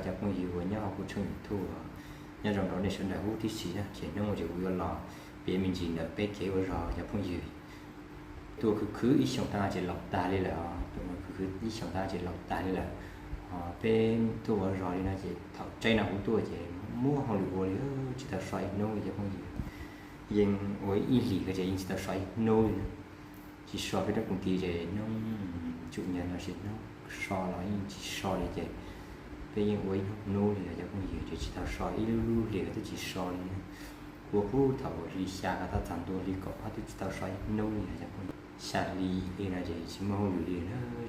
Cov phooj ywg uas nyob hauv kuv tshooj YouTube, nyob zoo rau nej sawv daws huv tib si na. Ces hnub no ces kuv yuav los piav me ntsis ntawm peb kev ua zog cov phooj ywg. Tuaj khwv khwv ib xyoos tag ces laus tag li lawm, tuaj khwv khwv ib xyoos tag ces laus tag li lawm. Peb tuaj ua zog li no ces thaum tsaib no kuv tuaj ces muaj hauj lwm ua li tsis tau so ib hnub li cov phooj ywg. Yeej ua ib hlis ko ces yeej tsis tau so ib hnub li. Tsis so peb rab koom ti ces hnub tsum nyag no ces hnub so los yeej tsis so li ces peb yeej ua ib hnub hnub li os cov phooj ywg, ces tsis tau so ib lub hlis twb tsis so li. Ua puag thaum hli xya ko txog ntua hli kaum ob twb tsis tau so ib hnub li os cov phooj ywg. Xya hli li no ces tsis muaj hauj lwm li,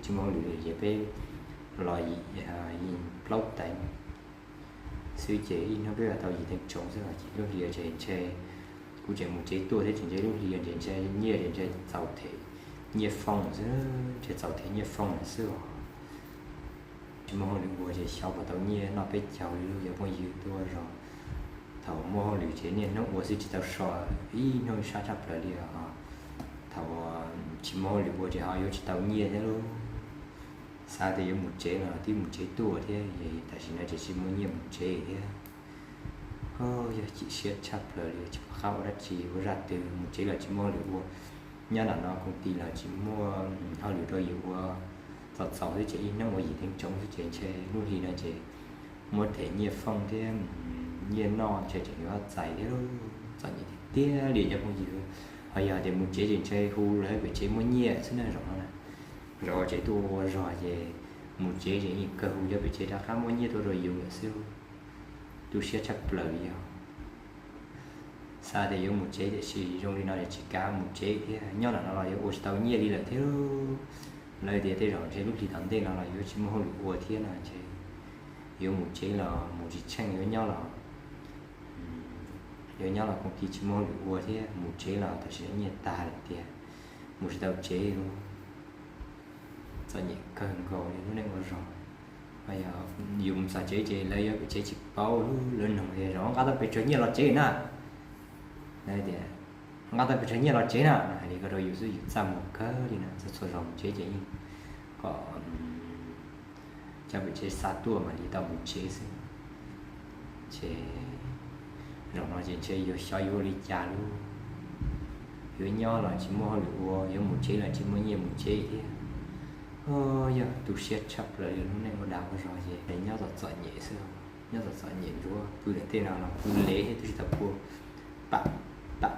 tsis muaj hauj lwm li ces peb los yim, yim plaub teev xwb ces ib hnub peb tau yim teev tsoov xwb os. Ces lub hli ces ntshe kuv tseem mus tsev tuaj thiab ces ntshe lub hli ces ntshe nyiaj ces ntshe txaus them nyiaj fooj xwb, ntshe txaus them nyiaj fooj lawm xwb os. Tsis muaj hauj lwm ua ces xyov puas tau nyiaj noj peb caug li lauj cov phooj ywg tuaj zog. Thaum muaj hauj lwm ces niaj hnub ua xwb tsis tau so ib hnub sab tshaj plaws li os. Thaum tsis muaj hauj lwm ua ces ho yuav tsis tau nyiaj thiab lauj. Xav tias yuav mus tsev los twb mus tsev tuaj thiab, tam sim no ces tsis muaj nyiaj mus tsev thiab. Yog chim siab tshaj plaws li, tsis pom qab ua dab tsi, ua zaj twg, mus tsev los tsis muaj hauj lwm ua. Nyob nram no koom ti los tsis muaj hauj lwm rau yus ua, txaus txaus xwb ces ib hnub ua yim teev tsoov xwb ces ntshe lub hli no ces muab them nyiaj fooj thiab nyiaj noj ntshe tseem yuav txais thiab lauj. Txom nyem tiag tiag li cov phooj ywg. Ho yog tias mus tsev ces ntshe hu los pem tsev muaj nyiaj xwb na zaum no. Zaum tsev tuaj ua zog ces mus tsev ces yeej kawg hu cov pem tsev rov qab muaj nyiaj tuaj rau yus lawm xwb. Tu siab tshaj plaws li os. Xav tias yuav mus tsev tiam sis zoo li no tsis kav mus tsev thiab, nyob nram no los yuav ua tsis tau nyiaj li lawm thiab. Lawv tias tej zaum ntshe lub hlis tom ntej no los yuav tsis muaj hauj lwm ua thiab no ntshe yuav mus tsev los mus tsis tsheej, yuav nyob los, yuav nyob los koom ti tsis muaj hauj lwm ua thiab, mus tsev los tam sim no nyiaj tag lawm tiag, mus tsis tau tsev lauj. Txom nyem kawg nkaus li lub neej ua zog. Yus mus txog tsev ces lawv yuav pem tsev tsis paub, lawv noog tias zaum nqa tau pes tsawg nyiaj los tsev na. Lawv tias nqa tau pes tsawg nyiaj los tsev na, hais li ko rau yus xwb yus txaj muag kawg li na. Txhua txhua zaus mus tsev ces yeej kom cov pem tsev xa tuaj mam li tau mus tsev xwb. Ces zaum no ces ntshe yuav xyov yuav ua li cas lauj. Yuav nyob los tsis muaj hauj lwm ua, yuav mus tsev los tsis muaj nyiaj mus tsev thiab. Yog tu siab tshaj plaws li lub neej ua dag ua zog ces nyob txom txom nyem xwb, nyob txom txom nyem ntsuav, pw ntawm tej no los pw lev thiab twb tsis tau pua, pam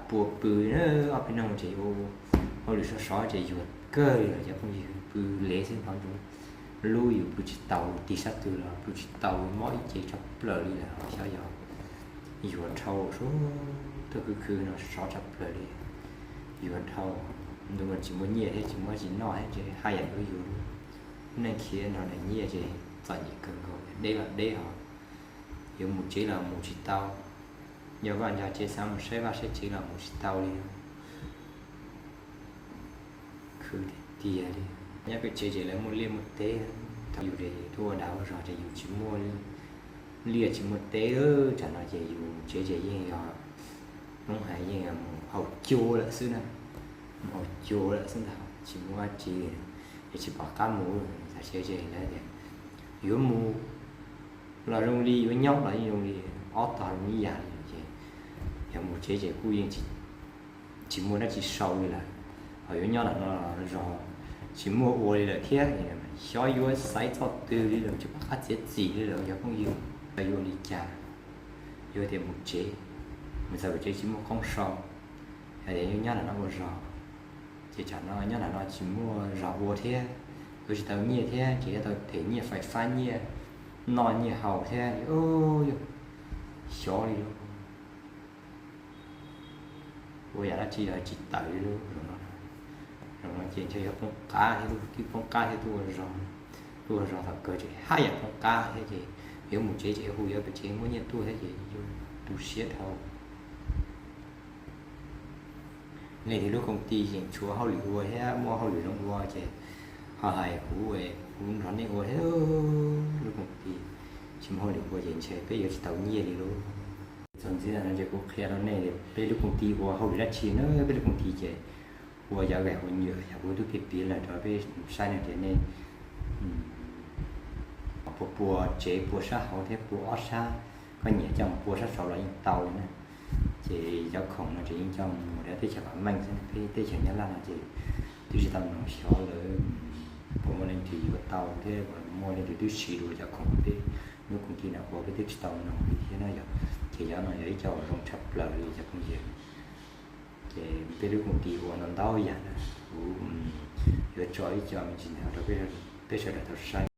pua pw. Ob peb hnub ces ua hauj lwm sov sov ces yuag kawg li os cov phooj ywg, pw lev xwb hnov ntsuav lub, yus pw tsis tau, tig sab twg los pw tsis tau, mob ib ce tshaj plaws li lawm. Xyov yog yuag dhau, sub, tuaj khwv khwv no sov tshaj plaws li, yuag dhau. Ntu no tsis muaj nyiaj thiab tsis muaj dab tsi noj thiab ces haj yam yuav yuag. Lub neej khiav nrog nraim nyiaj ces txom nyem kawg nkaus, deb los deb hos, yuav mus tsev los mus tsis tau. Yog vaj nco tsev xav mus saib vaj saib tsev los mus tsis tau li. Khwv tiag tiag li. Nyob pem tsev ces lawv muaj liaj muaj teb, thaum yus ces tuaj ua dag ua zog ces yus tsis muaj liaj tsis muaj teb. Tsam no ces yus tsev ces yeej yog, Hmoob hais yeej yog mus haus cua lawm xwb na, mus haus cua lawm xwb ntag, tsis muaj dab tsi, es tsis pom qab mus. Txog tsev ces lawv tias yuav mus los zoo li, yuav nyob los yeej zoo li, ob tog zoo ib yam li ces yog mus tsev ces kuj yeej tsis muaj dab tsi sau li lawm. Ho yuav nyob nram no zog tsis muaj ua li lawm thiab, xyov yuav xaiv txoj twg li lawm, tsis pom qab txiav txim li lawm cov phooj ywg. Yuav ua li cas? Yuav tias mus tsev, mus txog pem tsev tsis muaj qoob sau, hais tias yuav nyob nram no ua zog, ces tsam no nyob nram no tsis muaj zog ua thiab, yuav tsis tau nyiaj thiab, ces yuav tau them nyiaj fais fab, nyiaj noj nyiaj haus thiab. Yog xyov li lauj. Ua yam dab tsi los tsis tawm li lauj. Zaum no ces ntshe yuav poob qab thiab, twb poob qab thiab, tuaj ua zog, tuaj ua zog thaum kawg ces haj yam poob qab thiab ces yuav mus tsev ces hu yuav pem tsev muaj nyiaj tuaj thiab ces yus tu siab dhau. Nej tias lub koom ti yeej tshuav hauj lwm ua thiab muaj hauj lwm zoo ua ces ho hais kuv, kuv nrog nej ua thiab. Lub koom ti tsis muaj hauj lwm ua ces ntshe peb yuav tsis tau nyiaj li lauj. Txuas ntxiv no ces kuv qhia rau nej tias peb lub koom ti ua hauj lwm dab tsi na. Peb lub koom ti ces ua yav gais ua nyuam, yog kuv twb piav piav lawm rau peb saib no ces nej pom pua pua tsev, pua sab hauv thiab pua ob sab, koj nyiam coj mus pua sab saud los yeej tau li na. Ces cov khoom no ces yeej coj mus rau teb chaws vam meej xwb, peb teb chaws Nyab Laj no ces twb tsis tau noog xyov lawv puas muaj leej twg yuav tau thiab puas muaj leej twg twb siv dua cov khoom peb lub koom tij no ua, peb twb tsis tau noog li thiab no yog. Ces cov no yog ib co zoo tshaj plaws li cov phooj ywg. Ces peb lub koom tij ua ntau ntau yam na, kuv yuav tso ib co me ntsis ntawd rau peb sawv daws tau saib.